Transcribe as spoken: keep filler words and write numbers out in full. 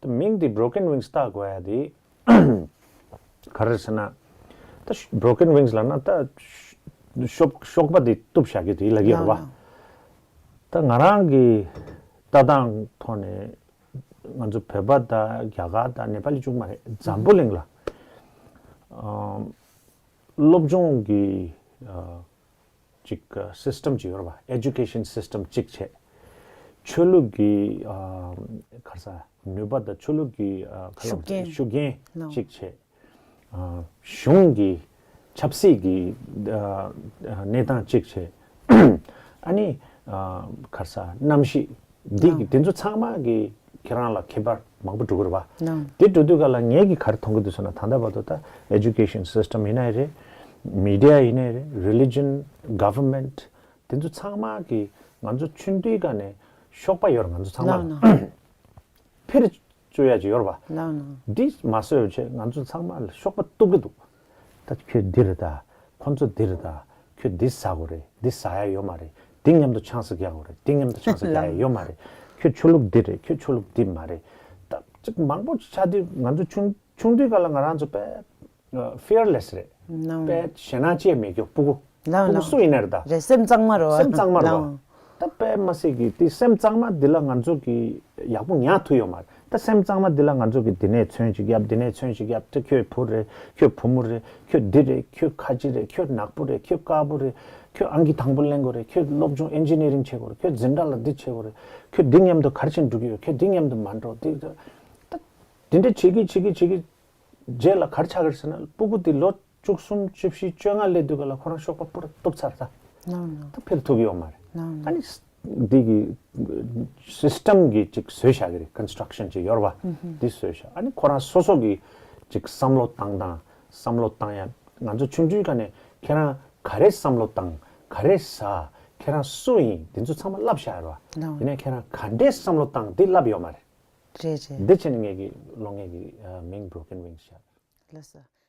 ད་མིང་འདི་Broken Wings་བཏགས་དགོས་ཡ་དེ་ག་རེ་ཟེར་ན། ད་Broken Wings་ལབ་ན་ད་གཤོག་གཤོག་པ་འདི་གཏུབ་བཞག་གི་དེ་ལབ་ཀྱི་ཡོད་རེད་བ། ད་ང་རང་གི་ལྟ་སྟངས་ཐོག་ནས་ང་ཚོ་བོད་པ་དང་རྒྱ་གར་དང་ནེ་པ་ལི་གཅིག་མ་རེད། འཛམ་བུ་གླིང་ལ་ཨ་སློབ་སྦྱོང་གི་ཨ་ཅིག་ཨ་སིས་ཊམ་ཅིག་ཡོད་རེད་བ། ཨེ་ཌུ་ཀེ་ཤན་སིས་ཊམ་གཅིག་བྱས། ཆོས་ལུགས་ཀྱི་ཨ་ག་རེ་ཟེར་ནུས་པ་དང་ཆོས་ལུགས་ཀྱི་ཨ་ག་རེ་ལབ་ཤུགས་རྐྱེན། ཤུགས་རྐྱེན་ལོ། གཅིག་བྱས། ཨ་གཞུང་གི་ཆབ་སྲིད་ཀྱི་ཨ་ཨ་གནས་སྟངས་གཅིག་བྱས། ཨ་ནི་ཨ་ག་རེ་ཟེར་གནམ་གཤིས་འདི་ལོ། གི་དེ་ཚོ་ཚང་མ་གི་ཁྱེད་རང་ལ་ཁྱད་པར་མང་པོ་འགྲོ་གི་རེད་བ། ལོ། དེ་འགྲོ་དུས་ག་ལ་ངས་ཀྱི་ག་རེ་མཐོང་གི་འདུག་ཟེར་ན། ད་ལྟ་བར་དུ་ད་ཨེ་ཌུ་ཀེ་ཤན་སིས་ཊམ་ཡིན་ནའི་རེད། མི་ཌི་ཡ་ཡིན་ནའི་རེད། རི་ལི་ཇན། གྷ་ཝར་མེན་ཊི། དེ་ཚོ་ཚང་མ་གི་ང་ཚོ་ཆུང་དུས་ག་ནས་གཤོག་པ་ཡོད་རེད། ང་ཚོ་ཚང་མ་ལ། ལོ་ལོ། འཕེར་བཅུག་ཡ་ཅིག་ཡོད་རེད་བ། ལོ་ལོ། འདི་མ་བཟོས་བྱས་ང་ཚོ་ཚང་མ་ལ་གཤོག་པ་གཏུབ་ཀྱི་འདུག་ད་ཁྱོད་འདི་རེད་ད། ཁོ་ཚོ་འདི་རེད་ད། ཁྱོད་འདི་ཟ་དགོས་རེད། འདི་ཟ་ཡ་ཡོད་མ་རེད། འདི་མཉམ་དུ་ཆང་ས་རྒྱག་དགོས་རེད། འདི་མཉམ་དུ་ཆང་ས་རྒྱག་ཡ་ཡོད་མ་རེད། ཁྱོད་ཆོས་ལུགས་འདི་རེད། ཁྱོད་ཆོས་ལུགས་འདི་མ་རེད། ད་ཅིག་མང་པོ་ཆགས་དུས་ང་ཚོ་ཆུང་ཆུང་དུས་ག་ལ་ང་རང་ཚོ་དཔེ་ཕི་ཡར་ལེ་སི་རེད། ནང་། དཔེ་ཞེད་སྣང་ཅི་ཡང་མེད་རྒྱུ། སྤུ་གུ། ལའོ་སྤུ་གུ་ལའོ། སུ་ཡིན་ནའི་རེད་ད། རེད། སེམས་གཙང་མ་རེད་བ། སེམས་གཙང་མ་རེད་བ། ལའོ། ད་དཔེ་མ་སྲིད་ཀྱི་དེ་སེམས་གཙང་མ་འདི་ལ་ང་ཚོ་གི་ཡག་པོ་ཉར་ཐུབ་ཡོད་མ་རེད། ད་སེམས་གཙང་མ་འདི་ལ་ང་ཚོ་གི་འདི་ནས་ཚོན་ཅིག་བརྒྱབ། འདི་ནས་ཚོན་ཅིག་བརྒྱབ། ད་ཁྱོད་བུ་རེད། ཁྱོད་བུ་མོ་རེད། ཁྱོད་འདི་རེད། ཁྱོད་ཁ་ཆེ་རེད། ཁྱོད་ནག་པོ་རེད། ཁྱོད་དཀར་པོ་རེད། ཁྱོད་ཨང་ཀི་དང་པོ་ལེན་དགོས་རེད། ཁྱོད་སློབ་སྦྱོང་ཨེན་ཇི་ནི་ཡ་རིང་བྱེད་དགོས་རེད། ཁྱོད་འཛིན་གྲྭ་ལ་འདི་བྱེད་དགོས་རེད། ཁྱོད་འདི་མཉམ་དུ་ག་རེ་བྱེད་འགྲོ་གི་ཡོད། ཁྱོད་འདི་མཉམ་དུ་མ་འགྲོ། འདི་ད་འདི་འདྲ་བྱེད་ཀྱི་བྱེད་ཀྱི་བྱེད་ཀྱི། རྗེས་ལ་ག་རེ་ཆགས་ཀྱི་རེད་ཟེར་ན། སྤུ་གུ་དེ་ལོ་བཅུ་གསུམ་བཅུ་བཞི་བཅོ་ལྔ་སླེབས་དུས་ག་ལ་ཁོ་རང་གཤོག་པ་པུ་ར་གཏུབ་ཚར་ད། ནོ་ནོ། ད་འཕེལ་ཐུབ་ཡོད་མ་རེད། ནོ་ནོ། ཨ་ནི་འདི་གི་སིས་ཊམ་གི་ཅིག་བཟོས་བཞག་གི་རེད། ཀོན་སི་ཊྲག་ཤན་ཅིག་ཡོད་རེད་བ། འདི་བཟོས་བཞག་ཨ་ནི་ཁོ་རང་སོ་སོ་གི་ཅིག་བསམ་བློ་བཏང་སྟངས། བསམ་བློ་བཏང་ཡ། ང་ཚོ་ཆུང་ཆུང་ག་ནས་ཁྱེད་རང་ག་རེ་བསམ་བློ་བཏང་། ག་རེ་ཟ། ཁྱེད་རང་སུ་ཡིན། འདི་ཚོ་ཚང་མ་བསླབ་བཞག་ཡོད་རེད་བ། ནོ། ཡིན་ནའི་ཁྱེད་རང་ག་འདྲའི་བསམ་བློ་བཏང་འདི་བསླབ་ཡོད་མ་རེད། རེད་རེད། འདི་བྱས་ནས་ངས་ཀྱི་ལོ་ངས་ཀྱི་ཨ་མིང་Broken Wings་བཞག་ལགས་སོ།